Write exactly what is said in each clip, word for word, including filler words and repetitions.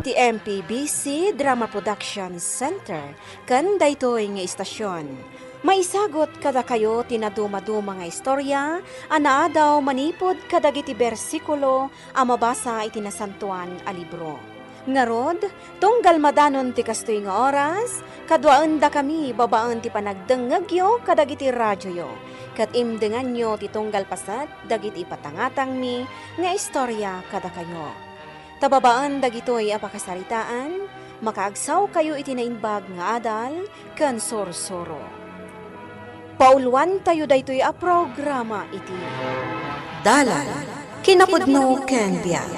Ti M P B C Drama Production Center ken daytoy nga istasyon. Maisagut kadakayo ti nadumaduma nga istorya a naadaw manipud kadagiti bersikulo a mabasa iti Nasantoan a Libro. Ngarud, tunggal madanon ti kastoy nga oras, kaduaendakami babaen ti panagdengngegyo kadagiti radioyo, ket imdenganyo ti tunggal paset dagiti ipatangatangmi nga istorya kadakayo. Ta babaen dagitoy a pakasaritaan, makaagsawkayo iti naimbag nga adal ken sursuro. Pauluantayo daytoy a programa iti Dalan, Kinapudno ken Biag.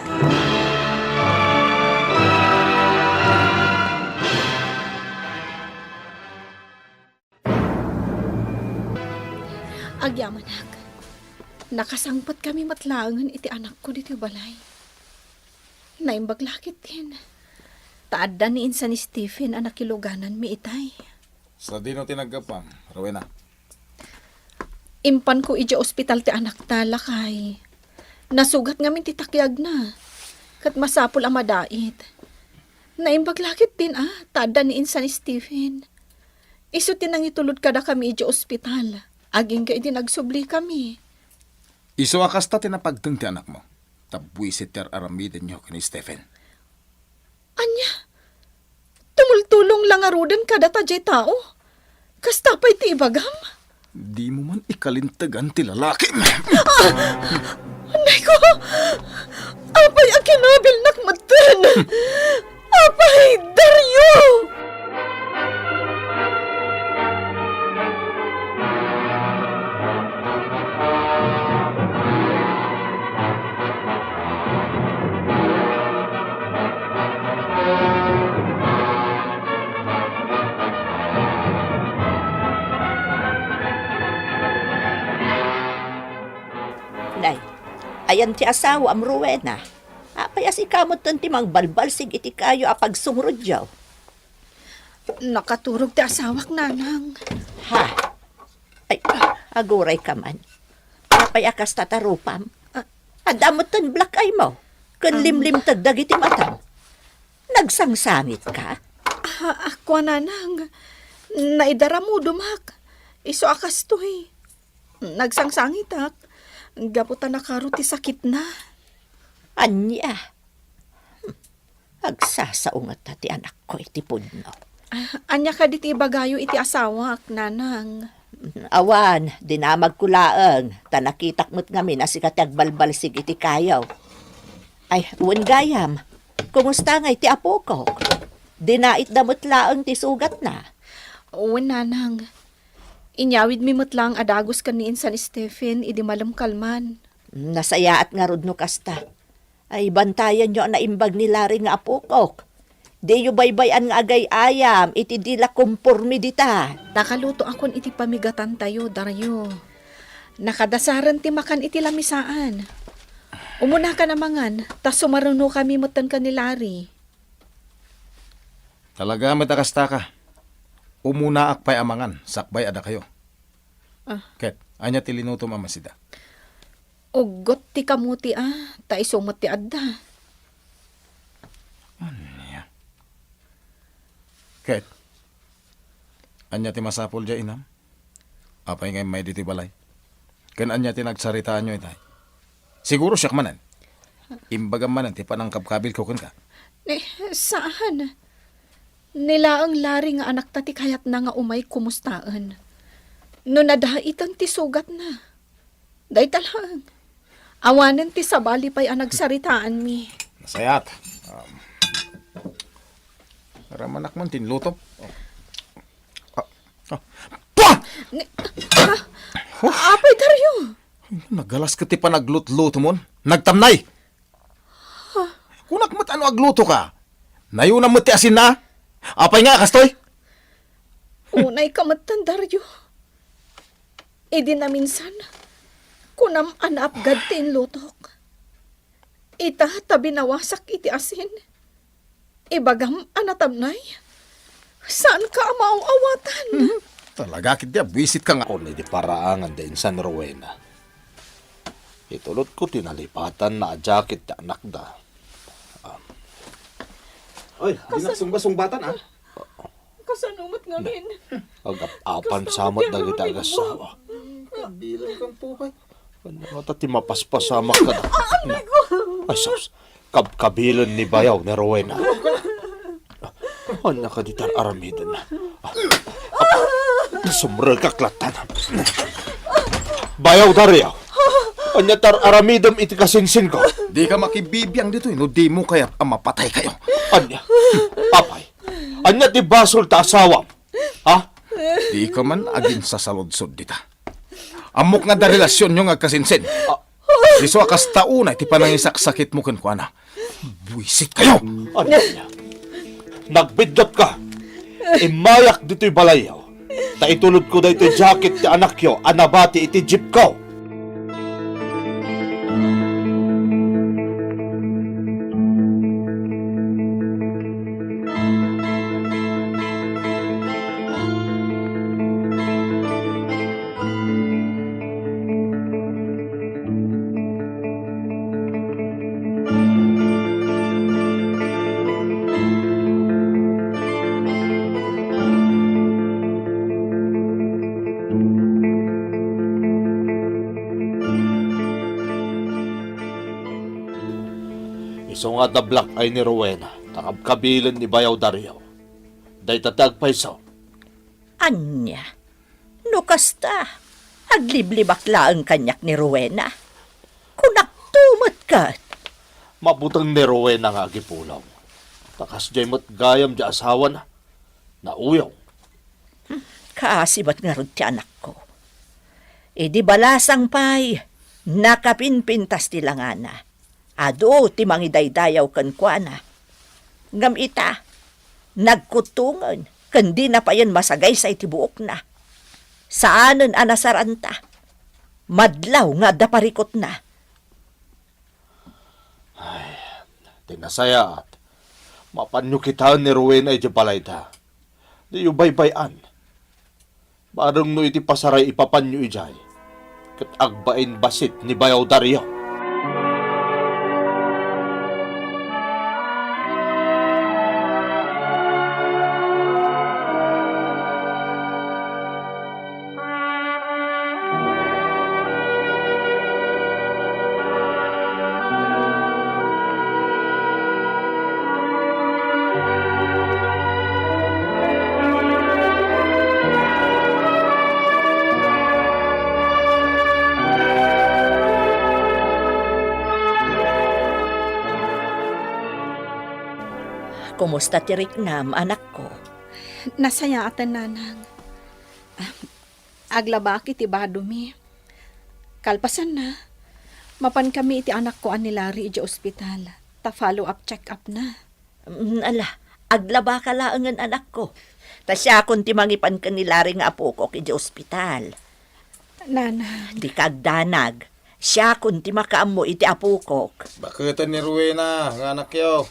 Agyamanak, nakasangpetkami met laengen iti anakko ditoy balay. Naimbag la ketdin, ta adda ni insan Stephen a nakilugananmi itay. Sadino ti naggapuam, Rowena? Impanko idiay ospital ti anakta, lakay. Nasugat ngamin ti takiagna, ket masapul a madait. Naimbag la ketdin a, ta adda ni insan Stephen. Isu ti nangitulod kadakami idiay ospital, agingga idi nagsublikami. Isu a kasta ti napagteng ti anakmo, ta buisit ti ar-aramidenyo ken ni Stephen. Ania? Tumultulong la ngaruden kadata diay tao? Kasta pay ti ibagam? Dimo man ikalintegan ti lalakim. Ah! Anay ko! Apay a kinabilnak metten? Apay, Dario! Nay, ayan ti asawaam, Rowena. Apay a sika metten ti mangbalbalsig iti kayo a pagsungrodyo? Nakaturog ti asawak, Nanang. Ha? Ay, aguray ka man. Apay a kasta ta rupam? Ah. Adda metten black eye mo, ken Ah. limlimteg dagiti matam. Nagsangsangit ka? Ah, ako, Nanang. Naidaramudomak. Isu a kastoy. Nagsangsangitak. Gapu ta nakaro ti sakitna. Ania? Hmm. Agsasao ngata ti anakko iti pudno. Ah, ania kadi ti ibagayo iti asawak, Nanang? Awan, dinamagko laeng, ta nakitak met ngamin a sika ti agbalbalsig iti kayo. Ay, wen gayam, kumusta ngay ti apokok? Dinaitda met laeng ti sugatna. Wen, Nanang. Inyawidmi met laeng a dagus ken ni insan Stephen idi malemkalman. Nasayaat ngarud no kasta. Ay, bantayanyo a naimbag ni Larry nga apokok. Diyo baybay-an nga agay-ayam iti di la komporme dita. Nakalutoakon iti pamigatantayo, Dario. Nakadasaren ti makan iti lamisaan. Umunakan a mangan, ta sumarunokami metten ken ni Larry. Talaga met a kastaka. Umunaak pay a mangan, sakbay a dakayo. Ah. Ket, ania ti linutom a masida? Uggot ti kamuti a, ta isu met ti adda. Ania? Ket, ania ti masapul diay inam? Apay nga immay ditoy balay? Ken ania ti nagsaritaanyo itay? Siguro siak manen. Imbagam manen ti panangkabkabilko kenka. Eh, saan. Ni laeng Larry nga anakta ti kayatna nga umay kumustaen. No nadaiten ti sugatna. Dayta laeng. Awanen ti sabali pay a nagsaritaanmi. Nasayaat. Um, ramanak man tinluto. Ah, ah. Pah! Ni, ah, apay, Dario? Nagalas ket ti panaglutlutomon. Nagtamnay! Kunak met ano aglutoka? Nayunam met ti asinna? Apay nga a kastoy? Unay ka met, Dario. Idi naminsan, kunam a naapgad ti inlutok. Ita ta binawasak iti asin. Ibagam a natamnay? Saanka a maaw-awatan? Mhm. Talaga ketdi a buisitka nga. Ken idi paraangan da insan Rowena, itulodko ti nalipatanna a jacket ti anakda. Ah. Ay, di Kasan- nga sungba-sungbatan, ah. Kasano met ngamin? Agap-apan Kasta sa met met ti dagiti aramidmo. Agasawa. Kabilang kan pupay. Ano ta ti mapaspasamak ka na? Ay, sus. Kabkabilen ni bayaw ni Rowena. Anya kadi ti ar-aramiden? Sumrekak lattan. Bayaw Dario. Anya ti ar-aramidem iti kasinsinko? Dika makibibiang ditoy no dimo kayat a mapataykayo. Anya? Apay, ania ti basol ta asawam? Ha? Dika man aginsasaludsod dita. Ammok nga adda relasionyo nga agkasinsin. Ah. Isu a kasta unay ti panangisaksakitmo kenkuana. Buisit kayo! Ania? Nagbiddut ka! Immayak ditoy balayyo. Ta itulodko daytoy jacket ti anakyo a nabati iti jeepko. Isu nga adda black eye ni Rowena, ta kabkabilen ni bayaw Dario. Dayta ti agpayso. Ania? No kasta, agliblibak laeng kaniak ni Rowena. Kunakto met ket. Mabuteng ni Rowena nga agipulong. Ta kasdiay met gayam ti asawana. Nauyong. Kaasibat ngarud ti anakko. Idi balasang pay, nakapinpintas ti langana. Adu ti mangidaydayaw kenkuana. Ngem ita, nagkuttongen ken dina payen masagaysay ti buokna. Saanen a nasaranta. Madlaw nga adda parikutna. Ay, ti nasayaat, mapanyo kitaen ni Rowena idiay balayda. Diyo baybay-an. Bareng no iti pasaray ipapanyo idiay, ket agbain bassit ni bayaw Dario. Kumusta ti riknam, anakko? Nasayaaten, nanang. Aglabaki ti badomi. Kalpasanna, mapankami iti anakko a ni Larry idiay ospital ta follow-up check-up na. Mm, ala, aglabaka laengen, anakko. Ta siakon ti mangipan ken ni Larry nga apokok idiay ospital. Nana. Dika agdanag. Siakon ti makaammo iti apokok. Baketen ni Rowena nga anakyo.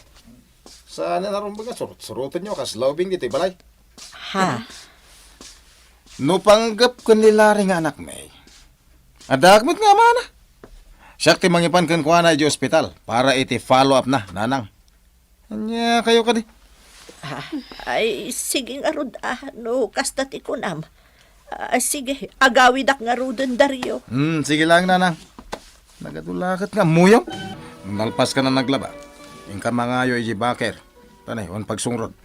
Saan a rumbeng nga surot-surotenyo kas laubing ditoy balay? Ha? No panggep ken ni Larry nga anakmi, addaak met nga amana. Siak ti mangipan kenkuana idiay ospital para iti follow-up na, nanang. Ania kayo kadi? Ah, ay, sige ngarud, ah, no kasta ti kunam. Ah, sige, agawidak ngaruden, Dario. Hmm, sige lang, nanang. Nagadulaket nga muyong. Nalpas ka na naglaba. Inka mangayo iti baker. Tanay, on pagsungrod.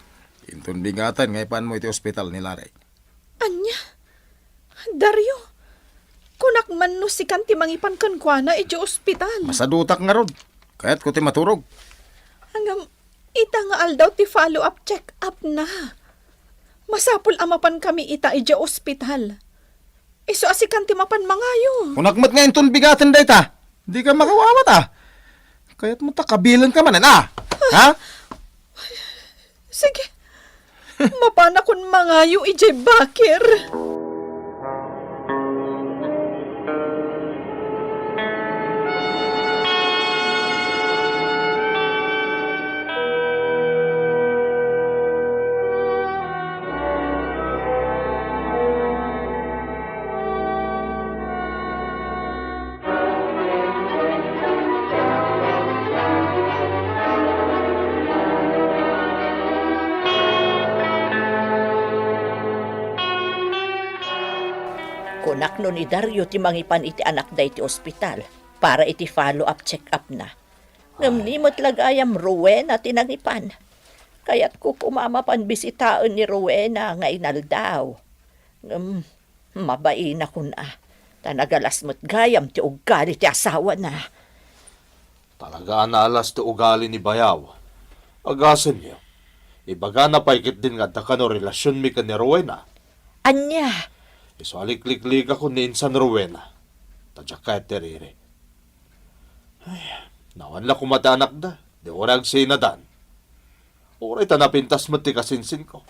Inton bigaten nga ipan mo iti ospital ni Larry. Ania? Dario, kunak man no sikan ti mangipan kenkuana iti ospital. Masadutak ngarud. Kayatko ti maturog. Ngem, ita nga aldaw ti follow-up check-up na. Masapul a mapankami ita iti ospital. Isu a sikan ti mapan mangayo. Kunak met nga inton bigaten dayta. Dika makawawat, a. Kayatmo ta kabilenka manen, a? Ha? Sige. Mapanakon mangayo idiay baker. Kunak no ni Dario ti mangipan iti anakda iti ospital para iti follow-up check-up-na. Ngem ni met la gayam Rowena ti nangipan. Kayatko koma mapan bisitaen ni Rowena nga inaldaw. Ngem mabainakon a, ta nagalas met gayam ti uggali ti asawana. Talaga a naalas ti ugali ni Bayaw. Agasenyo, ibagana pay ketdin nga adda kano relasionmi ken ni Rowena. Ania? Isu a liklikligakon ni insan Rowena. Ta diak kayat ti riri. Ay, nawan la koma ti anakda. Di uray agsinadan. Uray ta napintas met ti kasinsinko.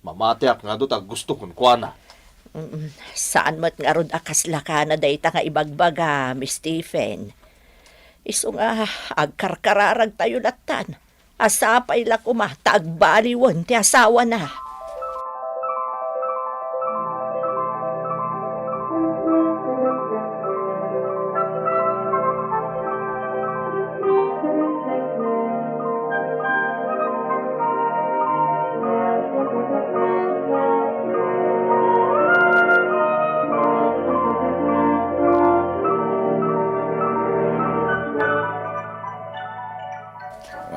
Mamatiak ngarud a gusto kenkuana. Mm, saan met ngarud a kasla kana dayta nga ibagbaga, Miss Stephen. Isu nga agkarkararagtayo lattan. Sapay la koma ta agbaliwen ti asawana.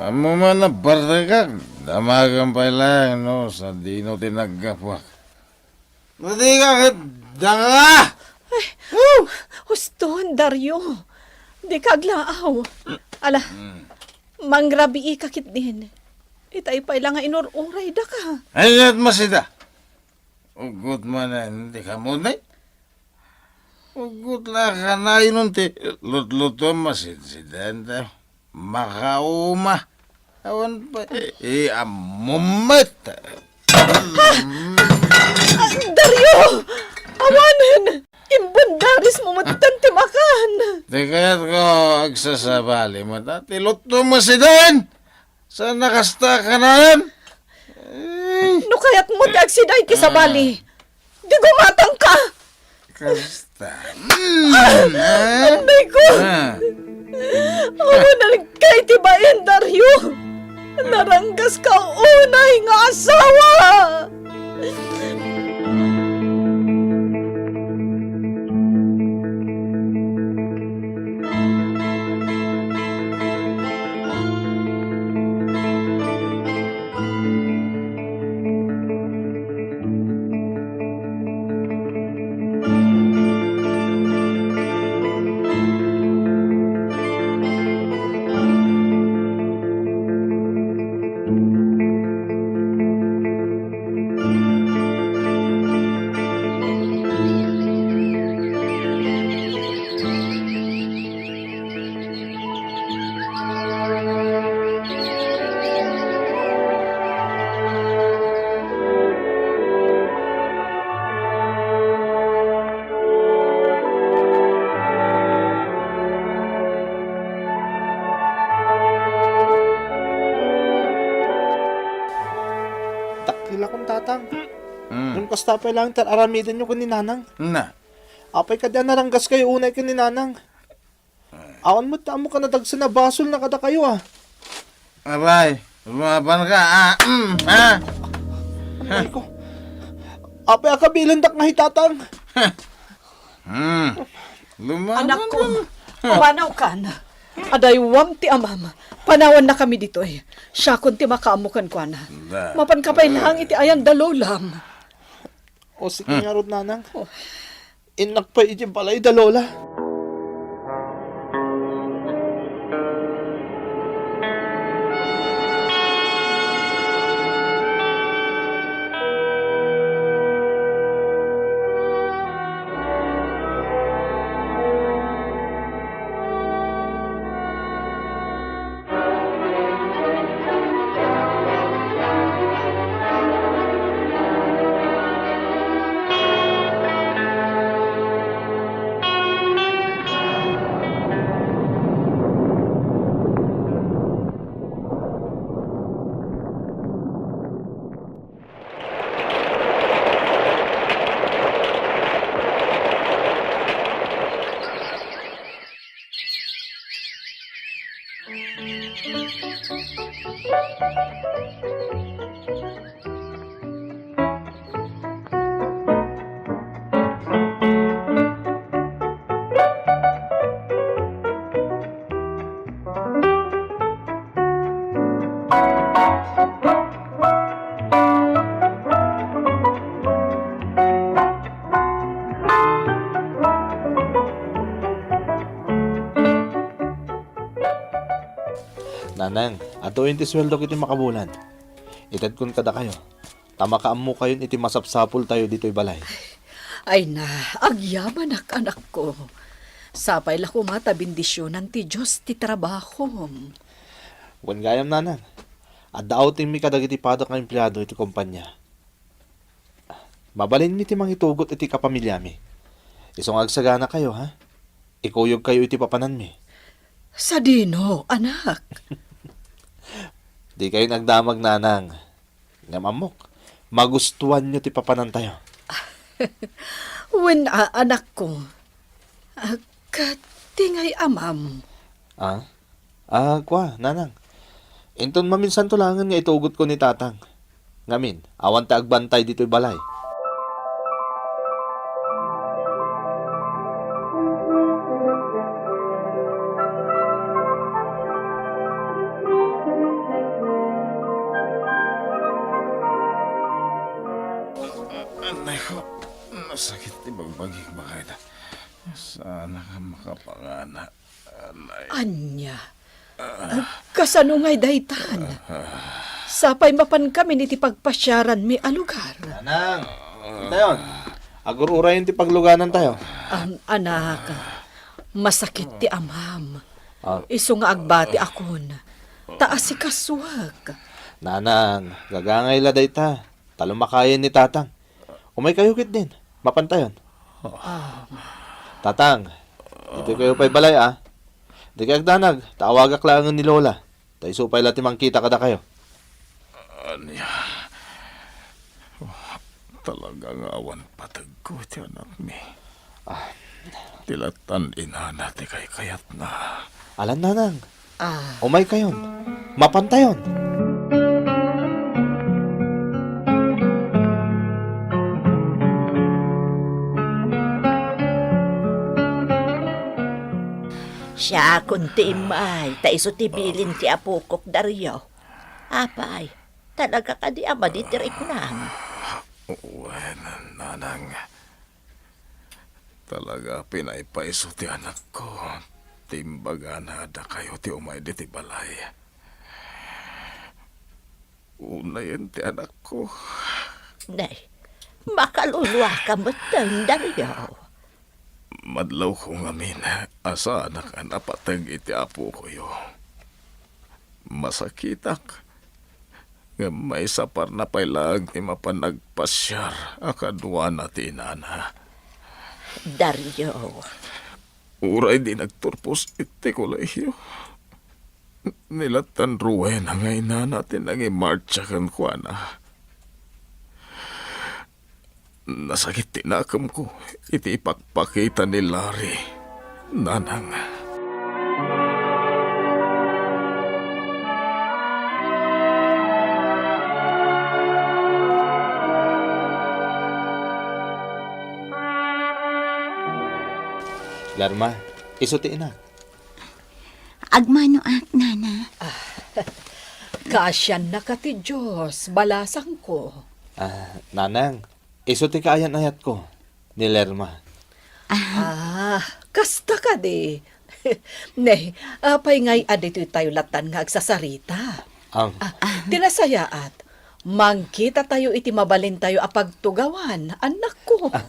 Ammom a nabartekak, damagem pay laeng no sadino ti naggapuak. No di ka ket danga! Ay, husto, Dario. Dika aglaaw. Ala, mangrabii ka ketdin. Itay pay la nga inur-uraydaka. Ay, ket masida. Ugot manen ti kamutay. Ugot la kanayon ti lutluto masidsidan ta makauma. Awan pay, eh, ammom met. Ah, Dario! Awanen! Imbundarismo met ti makan! Di kayatko agsasabali met, ah, ti lutto masidsidan! Saan a kasta kanayon? Ay. No kayatmo ti agsida iti sabali, di gumatangka! Kasta. Mm, ah. Anay ko! Ah. Awan nalingkay ti bain, Dario! Naranggaska unay nga asawa! Dakkelakon, Tatang. Mm. Ngem kasta pay laeng ti ar-aramidenyo ken ni Nanang. Na. Apay kadi a naranggaskayo unay ken ni Nanang? Awan met ti ammok a nadagsen a basolna kadakayo, a. Abay, lumabanka, a, mm, a. Ay ko. Apay a kabilendak nga hi Tatang? Hmm. Lumaban Anakko, ka. Pumanawkan. Adaywam ti amam. Panawannakami ditoy. Siakon ti makaammo kenkuana. Da. Mapanka pay laeng iti ayan da lolam. O, sige ngarud, Nanang. Oh. Innak pay idiay balay da Lola. Nanang, adtoyen ti suweldok iti makabulan. Itedkon kadakayo, ta makaammokayon iti masapsapultayo ditoy balay. Ay na, agyamanak, anakko. Sapay la koma ta bendisionan ti Dios ti trabahom. Wen gayam, nanang, adda outingmi kadagiti padek nga empleado iti kompania. Mabalinmi ti mangitugot iti kapamiliami. Isu nga agsaganakayo, ha? Ikuyogkayo iti papananmi. Sadino, anak? Dikayo nagdamag, nanang. Ngem ammok, magustuanyo ti papanantayo. Wen a, anakko. Ah, ket ti ngay amam? Ah? Ah, kua, nanang. Inton maminsanto laengen nga itugotko ni tatang. Ngamin, awan ti agbantay ditoy balay. Anay ko, nasakit ti bagbagik, bakayda. Saan ka makapangana? Anay. Ania? Kasano ngay daytan? Sapay mapankamin iti pagpasiaranmi a lugar. Nanang, intayon. Agur-urayen ti pagluganantayo. Am, anak, masakit ti amam. Ah. Isu nga agbatiakon, ta asikasuek. Nanang, gagangay la dayta. Ta lumakayen ni tatang. Umaykayo ketdin. Mapantayon. Ah. Tatang, ditoy kayo pay balay, a. Dikay agdanag, ta awagak laengen ni Lola. Ta isu pay la ti mangkita kadakayo. Ania? Talaga nga awan pategko iti anakmi. Ah. Ti lattan inana ti kaykayatna. Alan, nanang. Ah. Umaykayon. Mapantayon. Siakon ti immay, ta isu ti bilin ti apokok, Dario. Apay, talaga kadi a madi ti riknam? Wen, nanang. Talaga, pinaypayso ti anakko. Ti imbagana a dakayo ti umay ditoy balay. Unayen ti anakko. Nay, makaluluaka metten, Dario. Madlawko ngamin a saanak a napateg iti apokoyo. Masakitak. Ngem maisaparna pay laeng ti mapan nagpasiar a kaduana ti inana. Dario. Uray di nagturpos iti kolehiyo, ni lattan Rowena nga inana ti nangimartsa kenkuana. Nasakit ti nakemko iti ipakpakita ni Larry, nanang. Lerma, isu ti inak. Agmanoak, nana. Ah, kaasiannaka ti Dios, balasangko. Ah, nanang, isu ti kaayan-ayatko, ni Lerma. Ah. Ah, kasta kadi. Ne, apay ngay a ditoy tayo latan nga agsasarita? Am. Ah, ti nasayaat, mangkita tayo iti mabalin tayo a pagtugawan, anakko. Ah,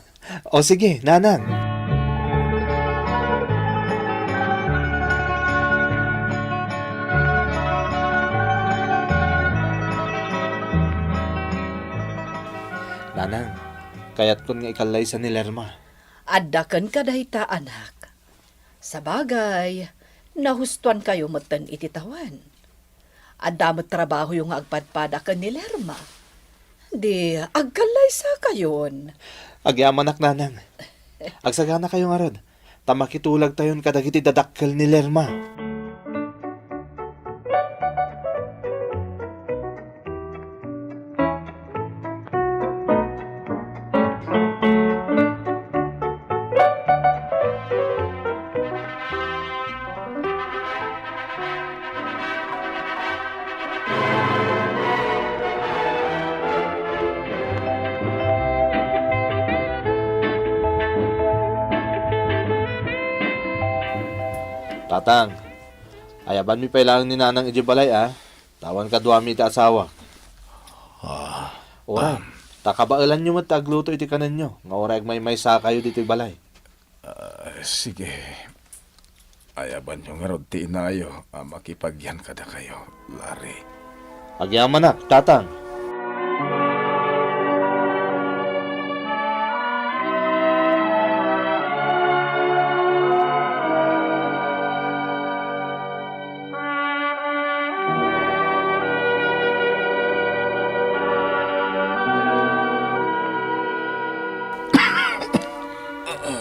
O sige, nanang. Nanang, kayatkon nga ikallaysa ni Lerma. Adda kenka dayta, anak. Sabagay, nahustoankayo metten iti tawen. Adda met trabahoyo nga agpadpada ken ni Lerma. Di, agkallaysakayon. Agyamanak, nanang. Agsaganakayo ngarud, ta makitulagtayon kadagiti dadakkel ni Lerma. Tatang, ayabanmi pay laeng ni Nanang idiay balay, a. Ta awan kaduami iti asawak. Ah, Uray, ta kabaelanyo met ti agluto iti kanenyo, nga uray agmaymaysakayo ditoy balay. Ah, sige. Ayabanyo ngarud ti inayo a makipagyan kadakayo, Larry. Agyamanak, Tatang.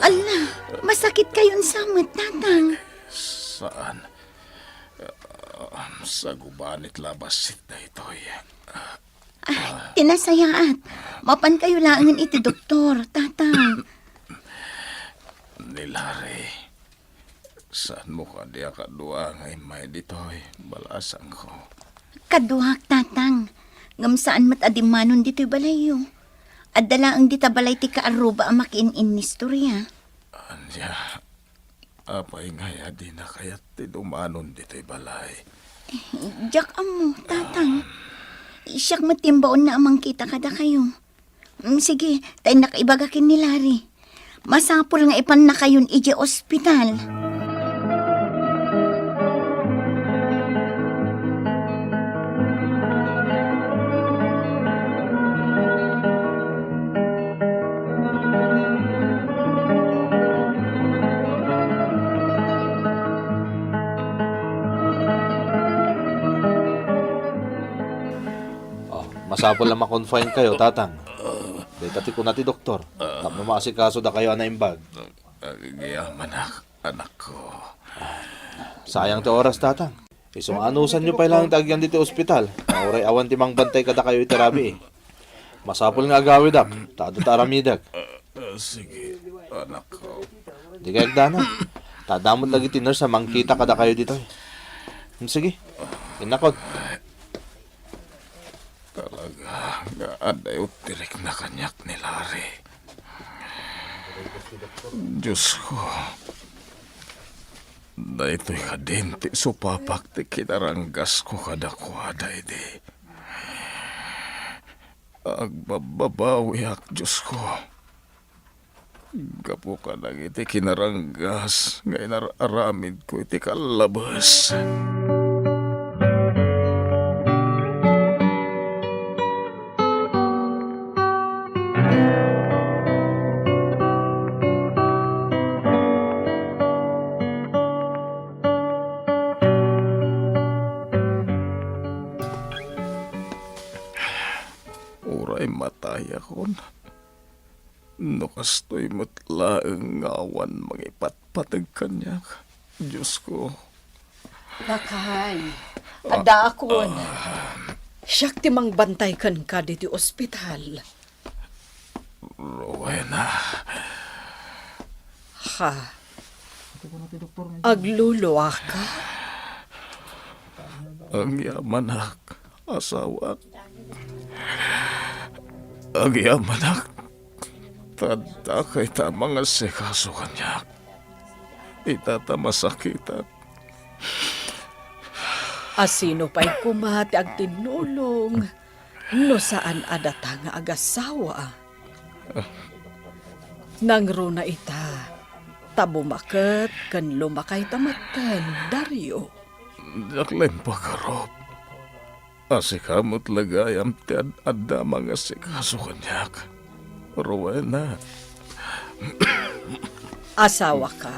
Ala, masakit kayon sa met, Tatang. Saan? Um, sagubanit la bassit daytoy. Ay, ti nasayaat. Mapan kayo laengen iti doktor, Tatang. Ni Larry, saan mo kadi a kadua nga immay ditoy balasangko? Kaduak, Tatang. Ngem saan met a dimmanon ditoy balayyo. Adda laeng dita balay ti kaarruba a makiin-innistoria. Ania, apay ngay a dina kayat ti dumanon ditoy balay? Diak ammo, Tatang. Siak met ti imbaonna a mangkita kadakayo. Mm, sige, ta innak ibaga ken ni Larry. Masapul nga ipannakayon idiay ospital. Oh, masapul a ma-confine kayo, Tatang. Dayta ti kuna ti doktor, tapno maasikaso dakayo a naimbag. Agyamanak, anakko. Sayang ti oras, Tatang. Isu nga anusanyo pay laeng ti agyan ditoy ospital, nga uray awan ti mangbantay kadakayo iti rabii. Masapul nga agawidak, ta adda ti aramidek. Ah, sige, anakko. Di kayat agdanag. Ta adda met dagiti nurse a mangkita kadakayo ditoy. Hmm, sige. Innakon. Talaga nga adda ti rikna kaniak ni Larry. Diosko, daytoy kadin ti supapak ti kinaranggasko kadakuada idi. Agbabbabawiak, Diosko. Gapu kadagiti kinaranggas nga inar-aramidko iti kallabes. Uray matayakon. No kastoy met laeng nga awan mangipatpateg kaniak, Diosko. Lakay, addaakon. Siak ti mangbantay kenka ditoy ospital. Rowena. Ha? Agluluaka? Agyamanak, asawak. Agyamanak, ta adda dayta a mangasikaso kaniak. Ita ta masakitak. A sino pay koma ti agtinnulong no saan a data nga agasawa? Nangruna ita, ta bumaket ken lumakayta metten, Dario. Diak la impagarup. A sika met la gayam ti ad-adda mangasikaso kaniak, Rowena. Asawaka.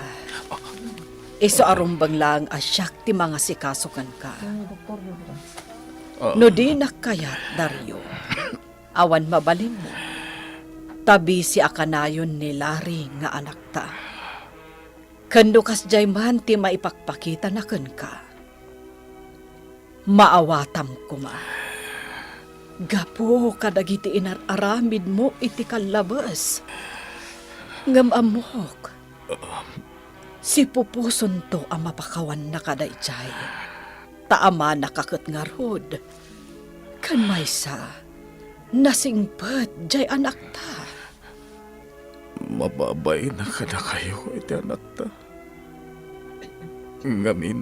Isu a rumbeng laeng a siak ti mangasikaso kenka. Ah. No dinak kayat, Dario, awan mabalinmo. Ta bisi a kanayon ni Larry nga anakta. Ken no kasdiay man ti maipakpakitana kenka, maawatam koma. Gapu kadagiti inar-aramidmo iti kallabes. Ngem ammok, sipupusonto a mapakawanna kadaydiay. Ta amanaka ket ngarud. Ken maysa, nasingpet diay anakta. Mababaina kadakayo iti anakta. Ngamin,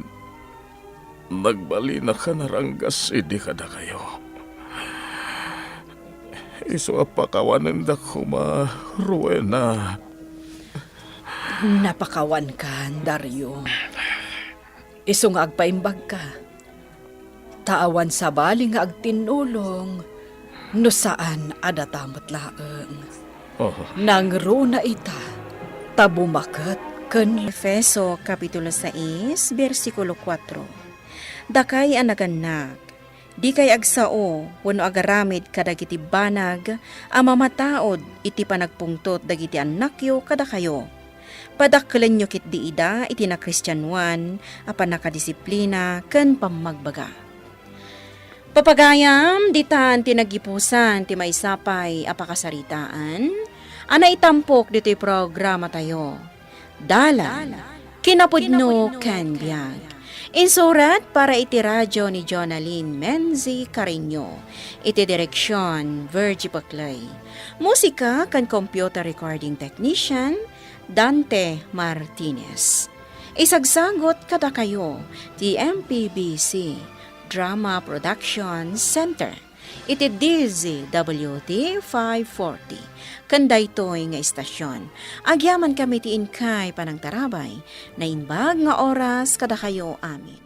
nagbalin a naranggas idi kadakayo. Isu a pakawanendak koma, Rowena. Napakawankan, Dario. Isu nga agpaimbagka. Ta awan sabali nga agtinnulong no saan a data met laeng. Oh. Nangruna ita, ta bumaket ken Efeso Kapitulo sais, bersikulo kuatro. Dakay a nagannak, dikay agsao wenno agaramid kadagiti banag a mamataud iti panagpungtot dagiti annakyo kadakayo. Padakkelenyo ketdi ida iti nakristianoan a pannakadisiplina ken pammagbaga. Papagayam, ditan ti nagipusan ti maysa pay a pakasaritaan a naitampok ditoy programatayo. Dalan, kinapudno ken biag. Insurat para iti radio ni Jonalyn Menzi Carreño. Iti direksion, Virgie Paclay. Musika ken computer recording technician, Dante Martinez. Isagsagut kadakayo ti M P B C Drama Production Center iti D Z W T five forty. Ken daytoy nga istasion, agyamankami ti inkay panangtarabay. Naimbag nga oras kadakayo amin.